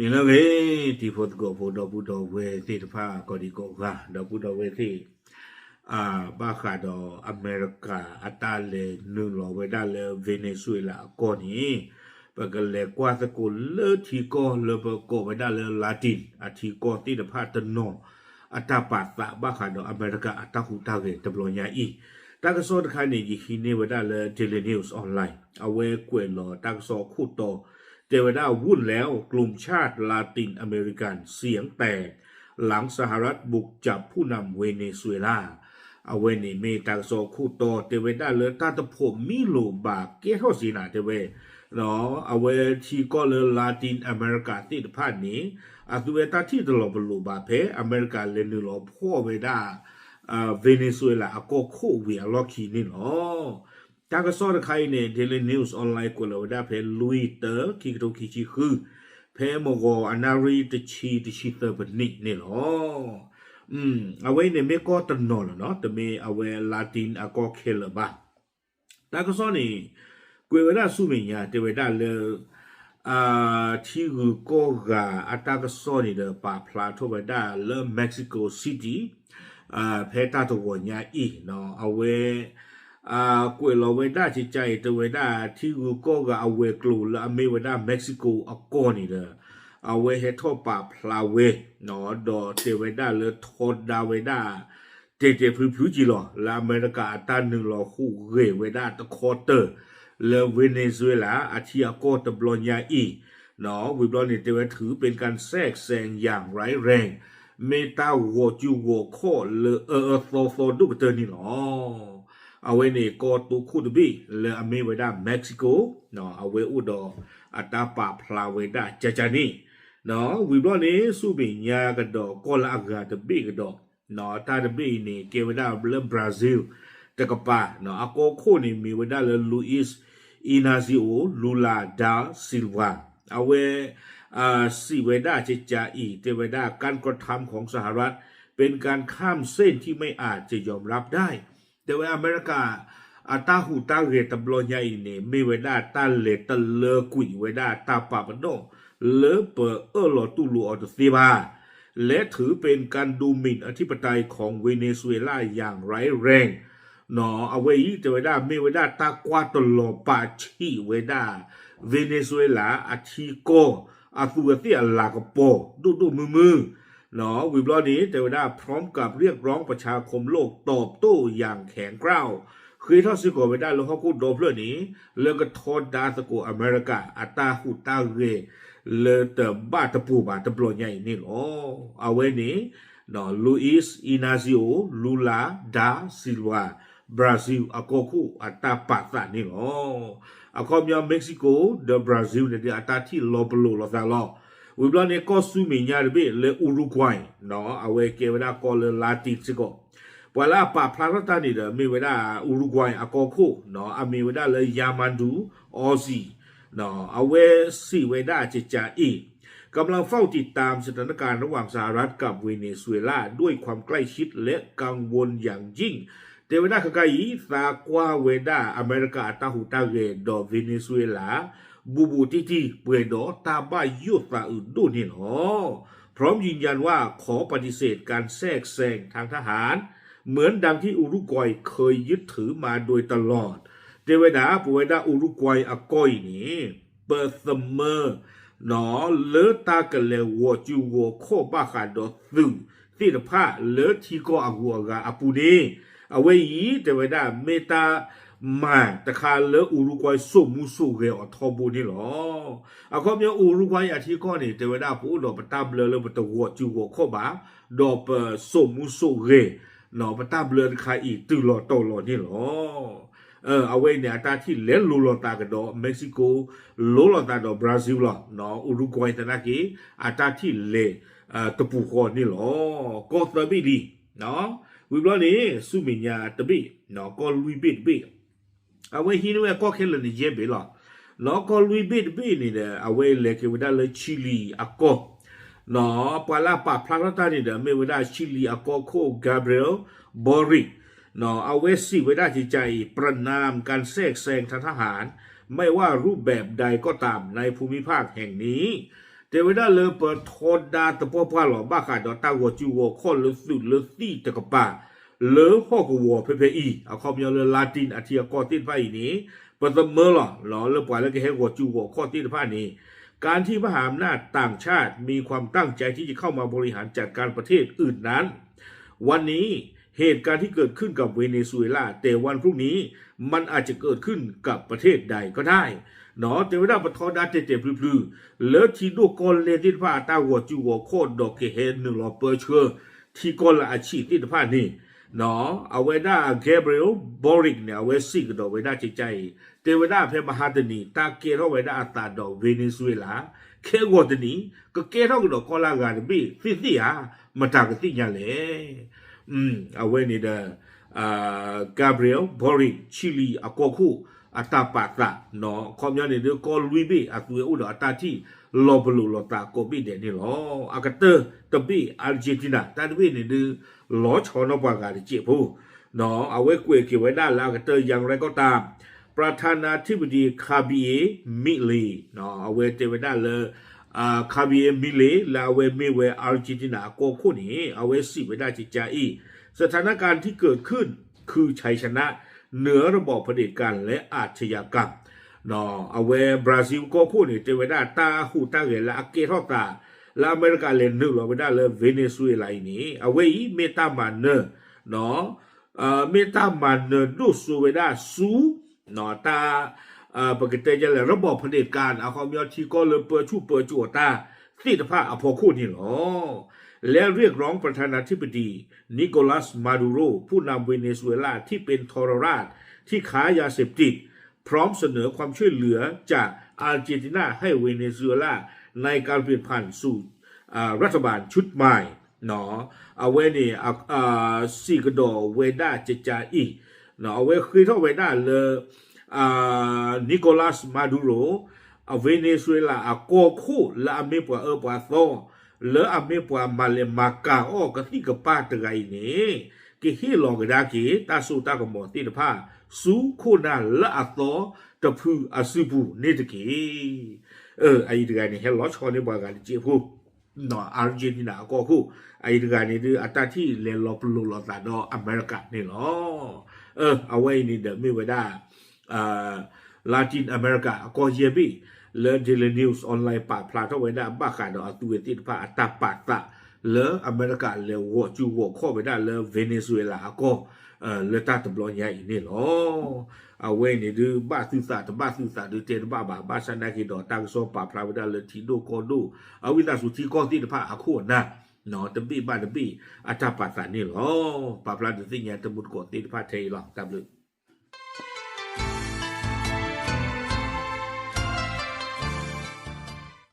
န့ၣ်လၢအဂ့ၤ တံၤဖိသကိးဖိ ဒီပုၢ်ဒီဝဲၢ်သ့ၣ်တဖၣ် ကိးဒံကိးဂၤ ဒီပုၢ်ဒီဝဲၢ်သ့ၣ် ဘၣ်ဃးဒီးအမဲရကၤအတၢ်လဲၤနုာ်လီၤဝဲဒၣ်လၢ Venezuela အကီၢ်န့ၣ် ပကလဲၤကွၢ်သကိးလၢထံကီၢ်လၢပကိးဝဲဒၣ်လၢ Latin အထံကီၢ်သ့ၣ်တဖၣ်တနီၤ အတၢ်ပာ်သးဘၣ်ဃးဒီးအမဲရကၤအတၢ်ဟူးတၢ်ဂဲၤတဘျီညါအံၤ. တၢ်ကစီၣ်တခါန့ၣ် ယဟံးန့ၢ်ဝဲဒၣ်လၢ Daily News Online အဝဲကွဲးလီၤတၢ်ကစီၣ်ခိၣ်တီ တဲဝဲဒၣ် วุ่นแล้ว กลุ่มชาติลาตินอเมริกันเสียงแตก หลังสหรัฐบุกจับผู้นำเวเนซุเอลา အဝဲန့ၣ်မ့ၢ်တၢ်ကစီၣ်ခိၣ်တီ တဲဝဲဒၣ်လၢတၢ်တဖိးမံလိာ်ဘၣ်ကဲထီၣ်စ့နၤ တဲဝဲ အဝဲထံကီၢ်လၢ Latin America သ့ၣ်တဖၣ်န့ၣ် အသုဝဲတၢ်ထံၣ်တလီၤပလိာ်ဘၣ်ဖဲ အမဲရကၤလဲၤနုာ်လီၤဖီၣ်ဝဲဒၣ် Venezuela အကီၢ်ခိၣ်ဝံၤအလီၢ်ခံန့ၣ်လီၤ. တၢ်ကစီၣ်တခါအံၤန့ၣ် Daily News Online ကွဲးလီၤဝဲဒၣ်ဖဲလွံၢ်တၢ ခံကထိခံဆံဃု ဖဲမုၢ်ဂီၤအနၣ်ရံၣ်တဆံ တဆံသၢပနံးန့ၣ်လီၤ. အဝဲအံၤန့ၣ်မ့ၢ်ကီၢ်တနီၤလီၤနီၤ တမ့ၢ်အဝဲ Latin အကီၢ်ခဲလၢာ်ဘၣ်. တၢ်ကစီၣ်န့ၣ် ကွဲးဝဲဒၣ်ဆူမဲာ်ညါ တဲဝဲဒၣ်လၢ ထံဂုၤကီၢ်ဂၤအတၢ်ကစီၣ်န့ၣ်ဒီး ပာ်ဖျါထီၣ်ဝဲဒၣ်လၢ Mexico City ဖဲတၢ်တဂီၤညါအံၤ အဝဲ ကွဲးလီၤဝဲဒၣ်ကကါအံၤ တဲဝဲဒၣ်ထံဂုၤကီၢ်ဂၤအဝဲၤကျိၤလၢအမ့ၢ်ဝဲဒၣ် Mexico အကီၢ်န့ၣ်ဒီး အဝဲဟဲထီၣ်ပာ်ဖျါဝဲ ဒီးတဲဝဲဒၣ်လၢထီဒါဝဲဒၣ် တဲာ်တဲာ်ဖျုးဖျုးက့ၤလီၤ လၢအမဲရကၤအတၢ်နုာ်လီၤဟူးဂဲၤဝဲဒၣ်တခီတၢၢ် လၢ Venezuela အထံအကီၢ်တဘျီညါအံၤ ဝံၤဘျီန့ၣ် တဲဝဲ ถือเป็นการแทรกแซงอย่างร้ายแรง မ့ၢ်တၢ်ဂီၤစုဂီၤခီၣ်လၢအအၢအၢသီသီဒိၣ်ကတၢၢ်န့ၣ်လီၤ. အဝဲန့ၣ်ကီၢ်တိခိၣ်တဘ့ၣ်လၢအမ့ၢ်ဝဲဒၣ် Mexico အဝဲအိၣ်ဒီးအတၢ်ပာ်ဖျါဝဲဒၣ်ကကါန့ၣ် ဝံၤဘျီန့ၣ် ဆူမဲာ်ညါကဒီးကီၢ်လၢအဂၤတဘ့ၣ်ကဒီး တၢ်တဘ့ၣ်အံၤန့ၣ် ကဲဝဲဒၣ်လၢ Brazil တကပၤ အကီၢ်ခိၣ်န့ၣ်မ့ၢ်ဝဲဒၣ်လၢ Luiz Inácio Lula da Silva အဝဲ စံးဝဲဒၣ်ကကါအံၤ တဲဝဲဒၣ် การกระทำของสหรัฐเป็นการข้ามเส้นที่ไม่อาจจะยอมรับได้ တဲဝဲအမဲရကၤ အတၢ်ဟူးတၢ်ဂဲၤတဘျီညါအံၤန့ၣ် မ့ၢ်ဝဲဒၣ်တၢ်လဲၤတလၢကွံာ်ဝဲဒၣ်တၢ်ပာ်ပနီၣ် လၢပအၢၣ်လီၤတူၢ်လိာ်အီၤတသ့ဘၣ် และถือเป็นการดูหมิ่นอธิปไตยของเวเนซุเอลาอย่างร้ายแรง အဝဲအံၤ တဲဝဲဒၣ်မ့ၢ်ဝဲဒၣ်တၢ်ကွၢ်တလီၤပာ်ဆံးဝဲဒၣ် Venezuela အထံကီၢ် အသူးအသ့ၣ်အလၤကပီၤ ဒိၣ်ဒိၣ်မုၢ်မုၢ် ဝံၤဘျီန့ၣ် တဲဝဲဒၣ် พร้อมกับเรียกร้องประชาคมโลกตอบโต้อย่างแข็งกร้าว ဃ့ထီၣ်စ့ၢ်ကီးဝဲဒၣ်လၢဟီၣ်ခိၣ်ဒီဖျၢၣ်န့ၣ် လၢကထီဒါသကိးအမဲရကၤ အတၢ်ဟူးတၢ်ဂဲၤ လၢတဘၣ်တပိာ်ဘၣ်တဘျီညါအံၤန့ၣ်လီၤ. အဝဲန့ၣ် Luiz Inácio Lula da Silva Brazil အကီၢ်ခိၣ်အတၢ်ပာ်သးန့ၣ်လီၤ. အခီပညီ Mexico ဒီး Brazil န့ၣ်ဒီးအတၢ်ထံၣ်လီၤပလိာ်လိာ်သးလီၤ. ဝံၤဘျီန့ၣ် ကီၢ်ဆူမဲာ်ညါတဘ့ၣ်လၢ Uruguay အဝဲကဲဝဲဒၣ်ကီၢ်လၢ Latin စ့ၢ်ကီး ပှၤလၢအပာ်ဖျါထီၣ်တၢ်န့ၣ်ဒီး မ့ၢ်ဝဲဒၣ် Uruguay အကီၢ်ခိၣ် အမံၤဝဲဒၣ်လၢ Yamandu Orsi အဝဲစံးဝဲဒၣ်ကကါအံၤ กำลังเฝ้าติดตามสถานการณ์ระหว่างสหรัฐกับเวเนซุเอลาด้วยความใกล้ชิดและกังวลอย่างยิ่ง တဲဝဲဒၣ်ခဲခါအံၤ သးကွၢ်ဝဲဒၣ်အမဲရကၤအတၢ်ဟူးတၢ်ဂဲၤဒီး Venezuela ဘူးဘူးတံၢ်တံၢ် ပှဲၤဒီးတၢ်ဘၣ်ယိၣ်သးအုးဒိၣ်န့ၣ်လီၤ. พร้อมยืนยันว่าขอปฏิเสธการแทรกแซงทางทหารเหมือนดังที่อุรุกวัยเคยยึดถือมาโดยตลอด တဲဝဲဒၣ် ပဝဲဒၣ် Uruguay အကီၢ်အံၤန့ၣ် ပသမၢ လၢတၢ်ကလဲၤဂီၤစုဂီၤခီၣ်ဘၣ်ဃးဒီးသုးသ့ၣ်တဖၣ်လၢထံကီၢ်အဂုၤအဂၤအပူၤန့ၣ် အဝဲအံၤ တဲဝဲဒၣ် မ့ၢ်တၢ်မၤတခါလၢ Uruguay စိာ်မူစိာ်ဂဲၤအီၤထီဘိန့ၣ်လီၤ. အခီပညီ Uruguay အထံကီၢ်န့ၣ် တဲဝဲဒၣ် ပအိၣ်ဒီးပတၢ်ဘျၢလၢပတဂီၤစုဂီၤခီၣ်ဘၣ် ဒီးပစိာ်မူစိာ်ဂဲၤ ပတၢ်ဘျၢတခါအံၤတုၤလီၤတီၤလီၤန့ၣ်လီၤ. အဝဲအံၤန့ၣ် အတၢ်ထံၣ်လဲၤလိၤလိာ်သးကဒီး Mexico လိၤလိာ်သးဒီး Brazil လီၤ. Uruguay သနာ်က့ အတၢ်ထံၣ်လဲၤတပူၤဃီန့ၣ်လီၤ. ကီၢ်သၢဘ့ၣ်လံ. ဝံၤဘျီန့ၣ် ဆူမဲာ်ညါတဘ့ၣ် ကီၢ်လွံၢ်ဘ့ၣ်တဘ့ၣ် အဝဲဟံးန့ၢ်ဝဲကီၢ်ခဲလၢာ်န့ၣ် ယဲၢ်ဘ့ၣ်လီၤ. နီၢ်ကီၢ်လွံၢ်ဘ့ၣ်တဘ့ၣ်န့ၣ်ဒီး အဝဲလဲၤက့ၤဝဲဒၣ်လၢ Chile အကီၢ် ပှၤလၢအပာ်ဖျါထီၣ်တၢ်န့ၣ်ဒီး မ့ၢ်ဝဲဒၣ် Chile အကီၢ်ခိၣ် Gabriel Boric အဝဲစံးဝဲဒၣ်ကကါအံၤ ประณามการแทรกแซงทางทหาร ไม่ว่ารูปแบบใดก็ตามในภูมิภาคแห่งนี้ တဲဝဲဒၣ် တဲဝဲဒၣ်လၢပထီဒါသပှၢ်ပှၢ်လီၤ ဘၣ်ဃးဒီးတၢ်ဂီၤစုဂီၤခီၣ်လၢသုးလၢသံၣ်တကပၤ လၢဟီၣ်ကဝီၤဖဲဖဲအံၤ အခီပညီလၢ Latin အထံအကီၢ်သ့ၣ်တဖၣ်အံၤန့ၣ် ပသမၢလီၤ လၢပှၤလၢကဟဲဂီၤစုဂီၤခီၣ်သ့ၣ်တဖၣ်န့ၣ် การที่มหาอำนาจต่างชาติมีความตั้งใจที่จะเข้ามาบริหารจัดการประเทศอื่นนั้น วันนี้เหตุการณ์ที่เกิดขึ้นกับเวเนซุเอลา แต่วันพรุ่งนี้มันอาจจะเกิดขึ้นกับประเทศใดก็ได้ เนาะ တဲဝဲဒၣ်ပထီဒါတဲာ်တဲာ်ဖျုဖျု လၢထံဒိၣ်ကီၢ်လဲၢ်သ့ၣ်တဖၣ်အတၢ်ဂီၤစုဂီၤခီၣ်ဒီးကဟဲနုာ်လီၤပၢဆှၢ ထံကီၢ်လၢအဆံးသ့ၣ်တဖၣ်န့ၣ် အဝဲဒၣ် Gabriel Boric န့ၣ် အဝဲစံးကဒီးဝဲဒၣ်ကကါအံၤ တဲဝဲဒၣ်ဖဲမဟါတနံၤ တၢ်ကဲထီၣ်ဝဲဒၣ်အသးဒီး Venezuela ခဲဂီၤတနံၤ ကကဲထီၣ်ကဒီးကီၢ်လၢအဂၤတဘ့ၣ်သ့ၣ်သ့ၣ်ဧါ မတၤကသ့ၣ်ညါလဲၣ်. အဝဲန့ၣ်ဒီး Gabriel Boric Chile အကီၢ်ခိၣ်အတၢ်ပာ်သး ခီပညီန့ၣ်ဒုး ကီၢ်လွံၢ်ဘ့ၣ်အသွဲအိၣ်ဒီးအတၢ်ထံၣ် လီၤပလိာ်လိာ်သးကိးဘ့ၣ်ဒဲးန့ၣ်လီၤ. အကတၢၢ်တဘ့ၣ် Argentina တၢ်တဘ့ၣ်န့ၣ်ဒုး လီၤဆီနီၢ်ပှၤဂၤတစဲးဖိ အဝဲကွဲးက့ၤဝဲဒၣ်လၢအကတၢၢ် อย่างไรก็ตาม ประธานาธิบดี Javier Milei အဝဲတဲဝဲဒၣ်လၢ Javier Milei လၢအဝဲမ့ၢ်ဝဲ Argentina အကီၢ်ခိၣ်န့ၣ် အဝဲစံးဝဲဒၣ်ကကါအံၤ สถานการณ์ที่เกิดขึ้นคือชัยชนะเหนือระบอบเผด็จการและอาชญากรรม အဝဲ Brazil ကီၢ်ခိၣ်န့ၣ် တဲဝဲဒၣ်တၢ်ဟူးတၢ်ဂဲၤလၢအကဲထီၣ်သး လၢအမဲရကၤလဲၤနုာ်လီၤဝဲဒၣ်လၢ Venezuela အံၤန့ၣ် အဝဲအံၤမ့ၢ်တၢ်မၤနၢၤ မ့ၢ်တၢ်မၤနၢၤဒိၣ်စိဝဲဒၣ်ဆူ တၢ် ပကတဲဒ်လဲၣ် ระบอบเผด็จการ အခီပညီထံကီၢ်လၢပၢဆူၣ်ပၢစိးအတၢ်သ့ၣ်တဖၣ်အဖီခိၣ်န့ၣ်လီၤ. และเรียกร้องประธานาธิบดี Nicolas Maduro ผู้นำเวเนซุเอลาที่เป็นทรราชที่ค้ายาเสพติด พร้อมเสนอความช่วยเหลือจากอาร์เจนตินาให้เวเนซุเอลาในการเปลี่ยนผ่านสู่ รัฐบาลชุดใหม่ အဝဲန့ၣ် စံးကဒီးဝဲဒၣ်ကကါအံၤ အဝဲဃ့ထီၣ်ဝဲဒၣ်လၢ Nicolas Maduro အ Venezuela အကီၢ်ခိၣ်လၢအမ့ၢ်ပှၤအၢပှၤသီ လၢအမ့ၢ်ပှၤမၤလဲၤမၤကၤအီၤကသံၣ်ကပၤတဂၤအံၤန့ၣ် ကဟ့ၣ်လီၤကဒါက့ၤ တၢ်စိတၢ်ကမီၤသ့ၣ်တဖၣ် ဆူခိၣ်နၢ်လၢအသီတဖုအစုပူၤန့ၣ်တက့ၢ်. အအံၤတဂၤန့ၣ် ဟဲလီၤဆီန့ၢ်ပှၤဂၤတစဲးဖိ Argentina အကီၢ်ခိၣ် အအံၤတဂၤန့ၣ်ဒုး အတၢ်ထံၣ်လဲၤလီၤပလိာ်လိာ်သးဒီးအမဲရကၤန့ၣ်လီၤ. အဝဲအံၤန့ၣ်ဒီးမ့ၢ်ဝဲဒၣ် Latin America အကီၢ်ယဲၢ်ဘ့ၣ် လၢ Daily News Online ပာ်ဖျါထီၣ်ဝဲဒၣ်ဘၣ်ဃးဒီးအသုဝဲသ့ၣ်တဖၣ်အတၢ်ပာ်သး လၢအမဲရကၤလဲၤဂီၤစုဂီၤခီၣ်ဝဲဒၣ်လၢ Venezuela အကီၢ် လၢတၢ်တဘျီညါအံၤန့ၣ်လီၤ. အဝဲန့ၣ်ဒုး ဘၣ်သုသးတဘၣ်သုသးဒုးတဲတဘၣ်ဘၣ် ဘၣ်ဆၣ်နာ်က့ၤဒီး တၢ်ကစီၣ်ပာ်ဖျါဝဲဒၣ်လၢထံဒိၣ်ကီၢ်ဒိၣ် အဝံသးစူၤထံကီၢ်သ့ၣ်တဖၣ်အခိၣ်အနၢ် တဘ့ၣ်ဘၣ်တဘ့ၣ်အတၢ်ပာ်သးန့ၣ်လီၤ. ပာ်ဖျါဒုးသ့ၣ်ညါတမူတကိးသ့ၣ်တဖၣ်ထဲအံၤလီၤ. တၢ်ဘျုး